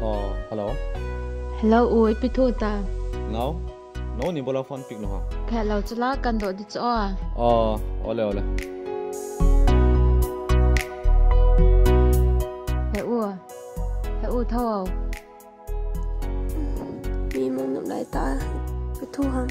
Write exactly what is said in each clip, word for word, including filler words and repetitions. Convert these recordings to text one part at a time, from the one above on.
Oh, hello. Hello, u, ipi thu ta? Nao, nao ni bola phone pick lou ham? Phet lou chula kan doh di chu a. Oh, ole, ole. He u, he u, tho. Mi mong nop lai ta, ka thu ham.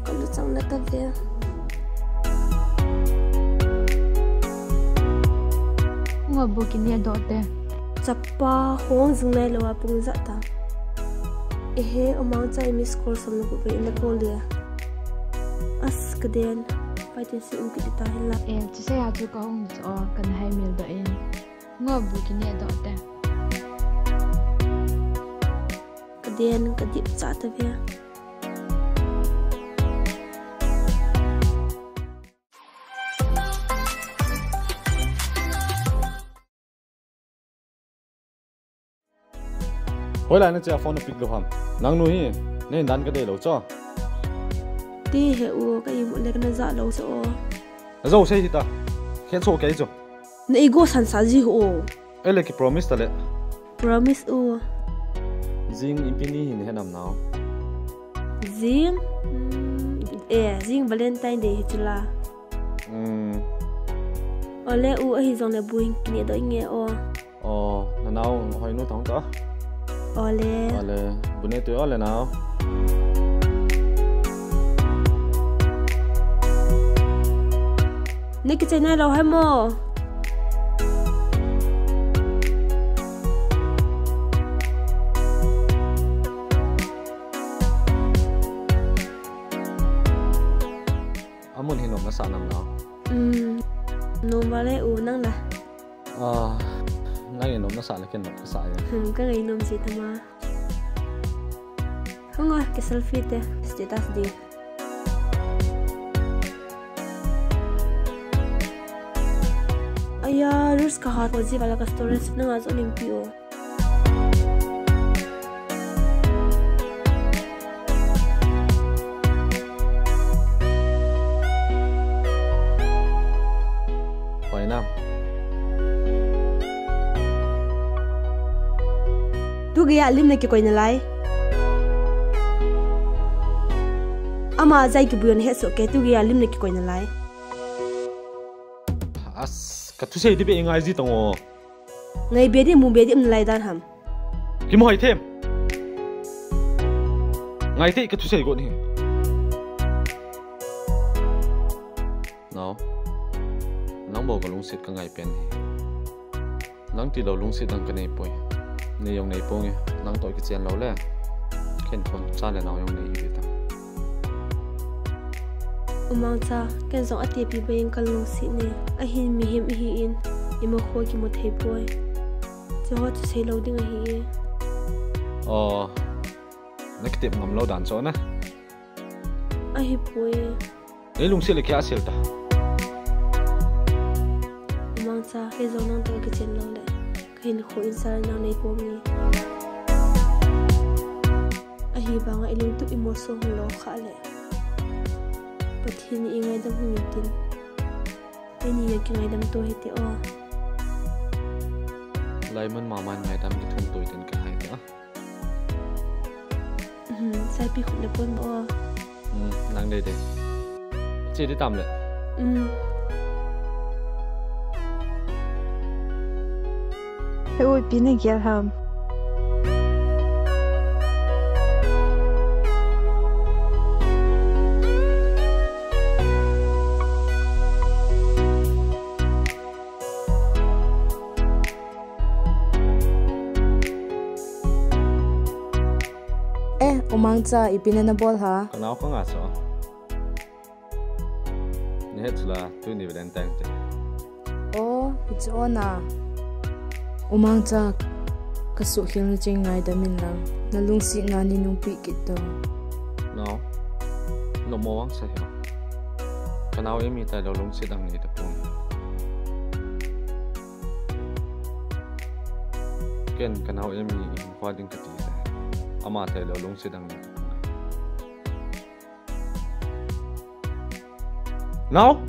Ka lu chang na ta ve. Nga bu kini a doh te. Chapa hong jing nai lou a pung ja ta. Ehe, amang cha miss call som na ku ve in la call le. As ka den. Pai tin si um ki ta hin la. Eh, chi se ya chu ka hong cho kan hai mil doh in. Nga bu kini a doh te. Ka den ka dip cha ta ve. Hoilai na che a phone na pick lou ham? Nang nu hi, nei dan ka dei lou cho. Ti he u, ka imut le ka na ja lou cho. Na jo sei hita. Khen so kei cho. Na ego san sa ji ho. Ele ki promise ta le. Promise u. Jing ipi ni hin he nam nao. Jing, mm, eh, jing Valentine Day hi chula. Mm. Ole u ahi jong le bu hin kini doh inge o. Oh, na nao hoi nu tong to. Ole. Ole, bu ne tu ole nao. Ni kichai nai lou hai mo. Amun hi nom na sa nam nao. Mm. Nom vale u nang la. Ah, nang in nom na sa le ken nom ka sa ya. Hmm, ka ngai nom si tama. Hung a, ke selfie te, status di. Aya, reels ka hat ko ji wala ka stories nang a jo lim pi o. Hoi na. Tu gei a lim na kikoi nalai. Ama jai kibu yon het so ke tu gei a lim na kikoi nalai. As, ka thusei di be ngai ji tong o. Ngai be di mu be di um nalai dan ham. Kimu hai them. Ngai te ka thusei got hi. Nao. Nang bou ka lungset ka ngai pen hi. Nang ti lou lungset dang ka nei poi. Nei jong nei ponge. Nang toh kichen lou le. Ken kon cha le nao jong nei hi ta. U Mangcha, ken jong atepi baiyin kalungset e. Ahin mihem ihin, ima kho kimu thei poi. Chuho chu seilou ding ahi e. Aw, nakitep ngam lou dan chu na. Ahipoi. Nei lungset le kei a sel ta. U Mangcha, kei jong nang toh kichen lou le. Kahinkho in sal nang nei pom e. Ahivanga ilungtup imolso hung lou kha le. Pathen in eingaidam hung intin. Eini jong kingaidam to hite o. Laimun mama in ngaidam kithum to hitin kahai te a. Hmm, saipi khup le pon o. Hmm, nang dei dei. Che ding tam le. Hmm. He ui, ipi nagel ham. Eh, U Mangcha, ipi na nabol ha? Kanao kanga so. Nahet chula, tuni Valentine te. Oh, hichu ona. U Mangcha, kasuhkhel na cheng ngaidam in lang. Nalungsetna nei nungpeh kit tau. Nao. Lommo vang sa hi. Kanao Emi tailou lungset dang nei tapon. Ken kanao Emi hinkho ding kati sa. Ama tailou lungset dang nei tapon. Nao.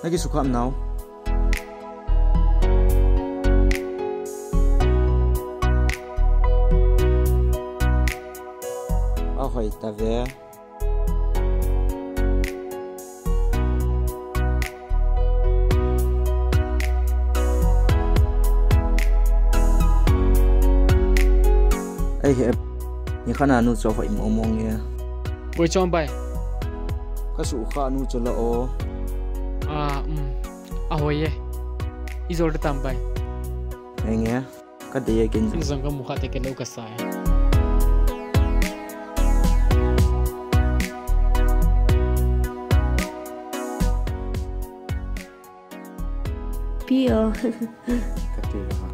Nakisukha am nao? Ahoi tave. Ei he, nikhat a nu chu hoi mong mong e. Koi chu ham bai? Kasukha nu chu la o. Ah, um. Ahoi e. Ijol tam bai? Henge. Kadei e ken jong. Ken jong kamu kha te kelou kasa e. Pi o. Kati lo ha.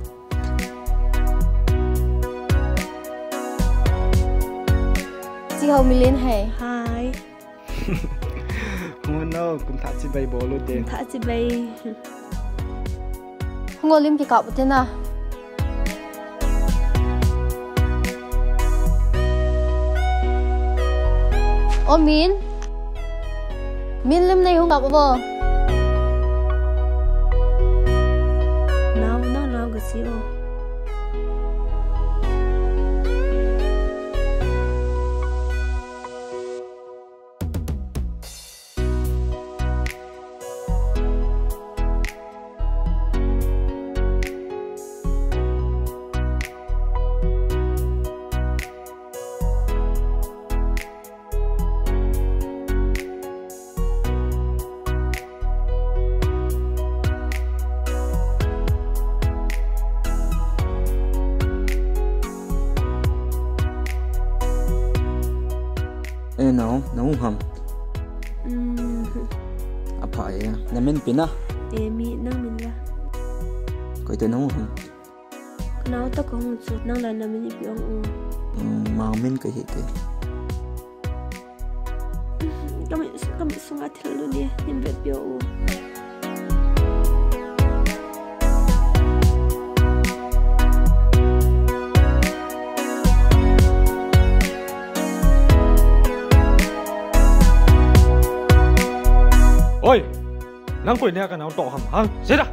Chi ho Milen hai. Hai. Hung o, kum thah chibai bol u te. Kum thah chibai. Hung o, lim kikap u te na. O Min. Min, lim nei hung kap u vo. Nao, nao, nao, gasi o. Eh, nao, nahung ham? Hmm. Apha e, namin ipi na? Emi, nang min la? Koi toh nahung ham? Kanao toh kahung chu, nang la namin ipi ong u? Hmm, Mangmin kahi te. Kamit, kamit sunga thil lut e, hin vetpi o u. Oi! Nang koi nia kanao toh ham hang? Seiya!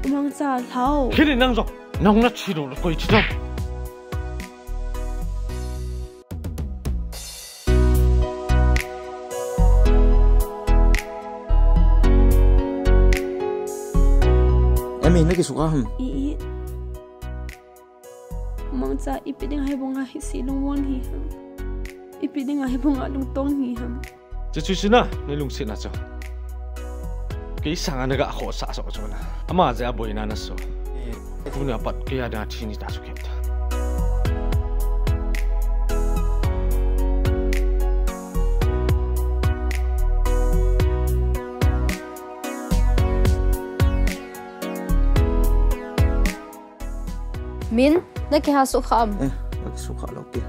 U Mangcha, lhao. Kini nang jong. Nang nachi lou le koi chi jong. Ipi na kisukha ham? I, i. Mangcha ipi dinga hibanga hise lungmon hi ham? Ipi dinga hibanga lungtong hi ham? Chuchu chu na, nei lungsetna chu. Kei sanga na ga khohsah soh chu na. Ama jeh a boina na so. Tuni a pat kei a dinga thi ni ta chu kep ta. Min, na kiha sukha am? Eh, na kisukha lou pi.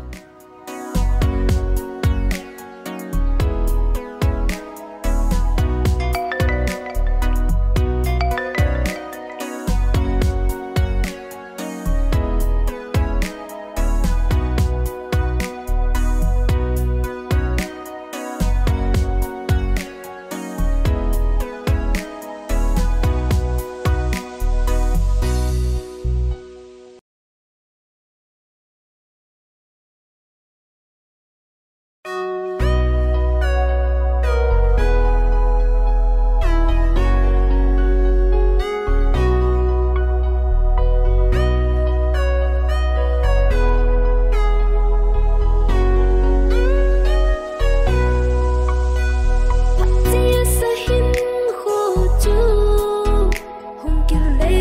Hung kile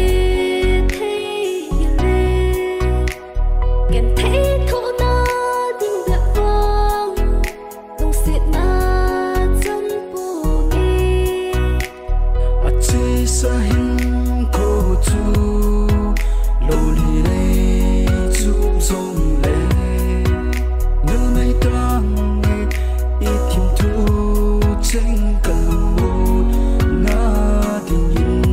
thei le, ken thei thohna ding bep vang, lungsetna chan ponge. Achesa hinkho chu lou le lei chu jong le, numei tang e, i thim thu cheng ka lungmon na dingin.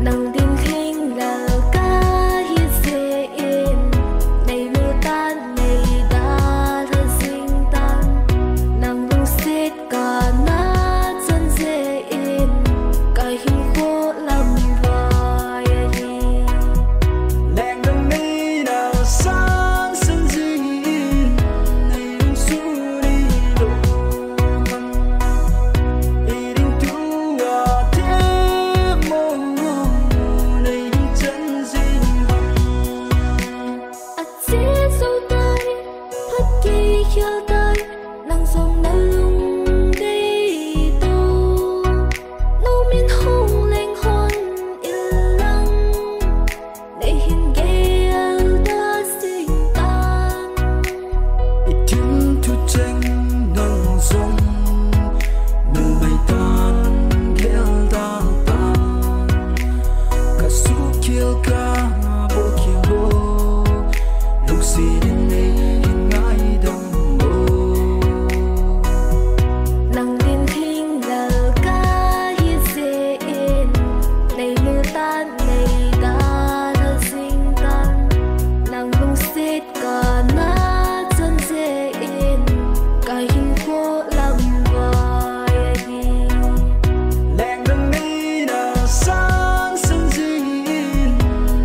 Nang dinglhing lal ka hi jeh in, nei lul tan, nei dalha jing tan, nang lungset ka na chan jeh in, ka hinkho lam vai ahi. Lengdam nei na san san jing in, nei lungsun i lou ham. I ding tua themmo, nei hing chan jing ham. Ache jou tai, phat kei khel tai, nang jong na lung dei to. Numin hung leng hon in lang, nei hin gel ta sing tan. I thim thu cheng nang jong, numei tan gel da tan. Ka sukhel ka bolkhel lou, lungset in nei hin ngaidam lou. Nang dinglhing lal ka hi jeh in, nei lul tan, nei dalha jing tan, nang lungset ka na chan jeh in, ka hinkho lam vai ahi. Lengdam nei na san san jing in,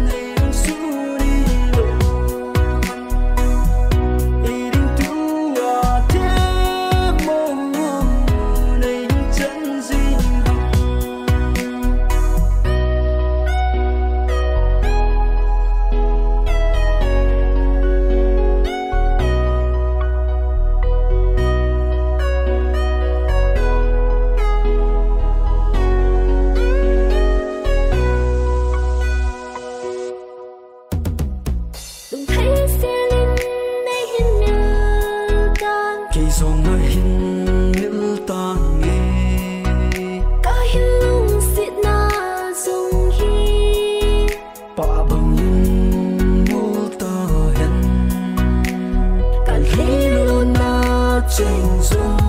nei lungsun i lou ham. I ding tua themmo, nei hing chan jing ham. Lungthei sel in nei hin mil tan. Kei jong na hin mil tange. Ka hin lungsetna jong hi, pa bang in mul ta hen. Ka lheilutna cheng jong